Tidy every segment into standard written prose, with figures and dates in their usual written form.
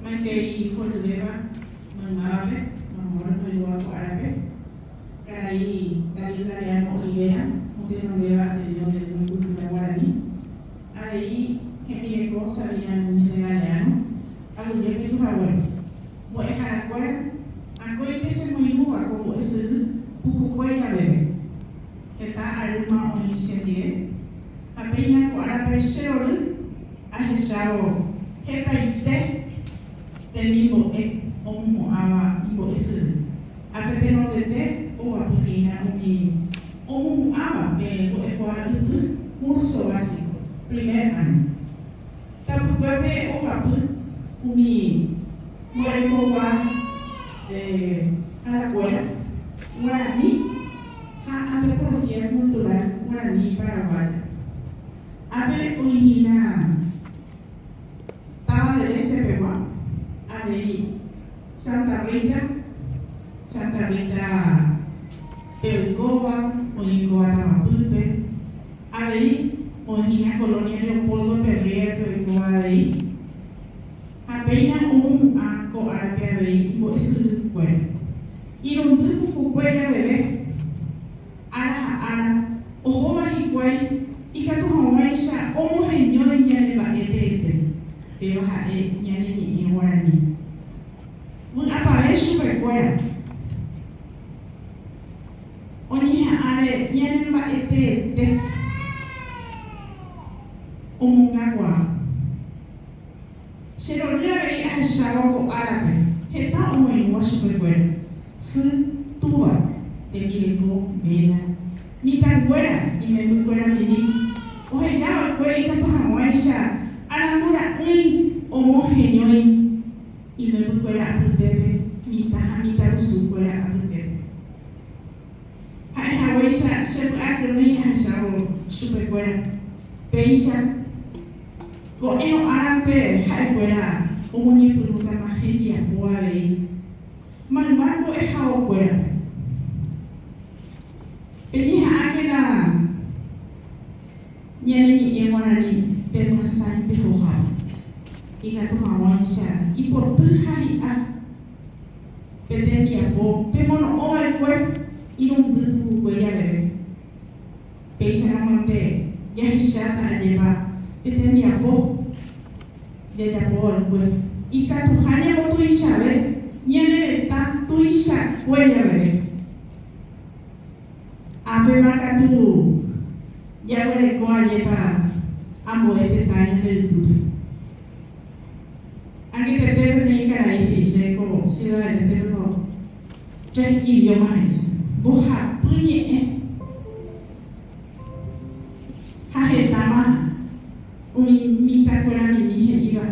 Maitei horyvéva maymávape, maymáva romoirũva ko árape, karai David Galeano Olivera, omotenondéva Ateneo de Lengua y Cultura Guarani, avei hembireko Sabina Núñez de Galeano, aguyje pejuhaguére. Mbo'eharakuéra, akóinte chemoirũva ko mbo'esyry pukukue javeve. Heta arýma oĩ chendie, ha péina ko árape che rory ahechávo hetaite temimbo'e omohu'ãva imbo'esyry. Ápe tenondete oguapy hína umi omohu'ãva pe mbo'ekuaa ypy curso básico, primer año. Tapykuépe oguapy umi mbo'erekogua harakuéra, guarani ha antropología cultural guarani paraguaya. Ápe oĩ hína táva del Este pegua, avei Santa Rita, Santa Rita pe oikóva, oĩ oikóva tavapýpe. Avei oĩ hína Colonia Leopoldo Perrier-pe oikóva avei, ha péina omohu'ã ko árape avei imbo'esyrykuéra. Irundy pukukue javeve, ára ha ára, ohóva hikuái ikatu hag̃uáicha omoheñói ñane mba'e teete, péva ha'e ñane ñe'ẽ guarani. Vy'apavẽ chupekuéra. Oñeha'ãre ñanemba'eteete omongakuaa. Che rory avei ahechávo ko árape heta omoirũva chupekuéra, sy, túva, tembireko, ména, mitãnguéra, imembykuéra mimi, oheja va'ekue ikatu hag̃uáicha arandu ra'ỹi omoheñói imembykuéra apytépe, mitã ha mitãrusukuéra apytépe. Ha'e haguéicha che py'akyrỹi ahechávo chupekuéra. Péicha, ko'ẽrõ árante ha'ekuéra omoñepyrũtama hembiapo avei mayma mbo'ehaokuérape. Peñeha'ãkena ñane ñe'ẽ guarani pemyasãi pehohápe, ikatu hag̃uáicha ipoty ha hi'a. Pe tembiapo pemono'õ va'ekue irundy pukukue javeve. Péicharamonte jahecháta ajépa pe tembiapo jajapo va'ekue ikatuha ñambotuichave ñane retã tuichakue javeve. Ápema katu jaguereko ajépa ambue tetã ñande ypýpe. Añetete peteĩ karai he'ise ko Ciudad del Este ko tres idioma he'ise, mbohapy ñe'ẽ ha hetáma umi mitãkuéra mimi he'íva,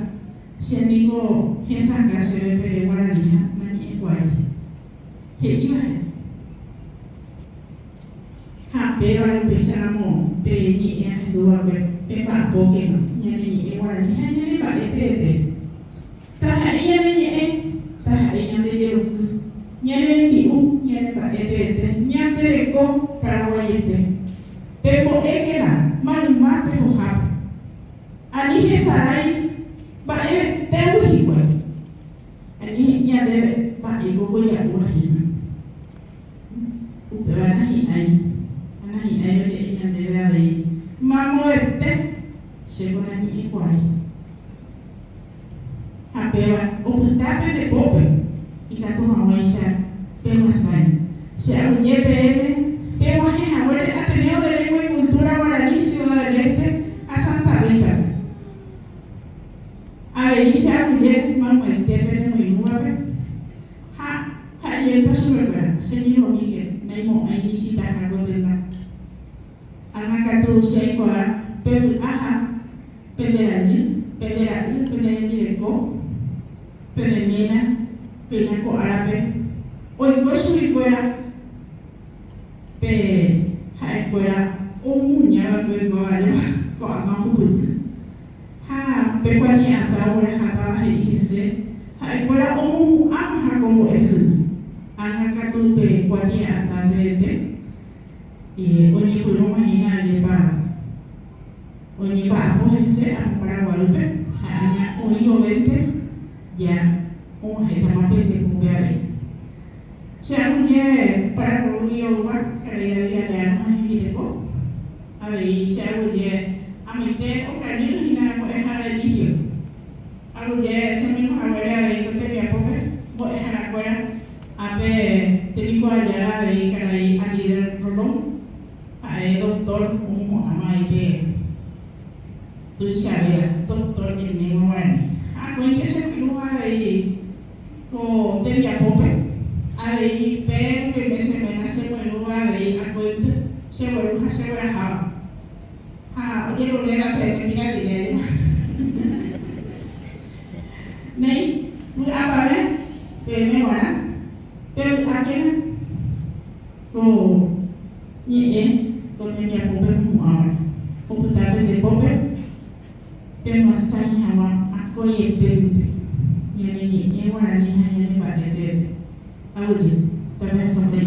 che niko hesakã chéve pe guarani ha nañe'ẽkuaái he'íva heta. Ha pévare upéicharamo pe ñe'ẽ ahendúvape pemba'apókema ñane ñe'ẽ guarani ha ñane mba'e teete. Taha'e ñane ñe'ẽ, taha'e ñande jeroky, ñane rembi'u, ñane mba'e teete, ñande reko paraguaiete. Pembo'ékena mayma pehohápe. Ani hesarái mba'evetégui hikuái. Ani he'i ñandéve mba'éiko ko ja'úva hína. Upéva nahi'ãi, ha nahi'ãi oje'e ñandéve avei, Mamoete, chéko nañe'ẽkuaái. Ha péva opyta pende pópe, ikatu hag̃uáicha pemyasãi. Che aguyje peẽme peg̃uahẽ haguére Ateneo de Lengua y Cultura Guarani Ciudad del Este ha Santa Rita-pe. Avei che aguyje maymaite penemoirũvape. Ha ha'ejeýta chupekuéra, Che ñyrõmíke, naimo'ãi michĩtaha ko tenda. Ág̃a katu che aikuaa pe vy'a ha pende rajy, pende ra'y, pende rembireko, pene ména, péina ko árape oiko chuguikuéra pe ha'ekuéra omuña va'ekue oikuaava'éva ko'ág̃a ohupyty. Ha pe kuatia'atã oguerahátava he'i hese, ha'ekuéra omohu'ãmaha ko mbo'esyry. Ág̃a katu pe kuatia'atã teete oñepyrũma hína ajépa oñemba'apo hese amo Paraguaýpe, ha ág̃a oĩ vovénte Ja og̃uahẽtama pende pópe avei. Che aguyje Paraguaýgui oúva karai David Galeano ha hembireko. Avei che aguyje amoite okañy hína mbo'ehára Eligio. Aguyje chemoirũ haguére avei ko tembiapópe mbo'eharakuéra ápe tembikuaajára avei karai Alíder Rolón ha'e doctor omohu'ãma avei pe tuichavéva doctor en lengua guarani. Ha akóinte chemoirũva avei ko tembiapópe, avei pe peve che ména chemoirũva avei akóinte chegueru ha chegueraháva. Ha ojeruréva peẽme pirapire ajépa. Néi, vy'apavẽ peẽme g̃uarã, pevy'ákena ko ñe'ẽ ko tembiapo pemohu'ãvare. Opyta pende pópe pemyasãi hag̃ua akóieténte ñane ñe'ẽ guarani ha ñane mba'e teete. Aguyje, tapehasapéi.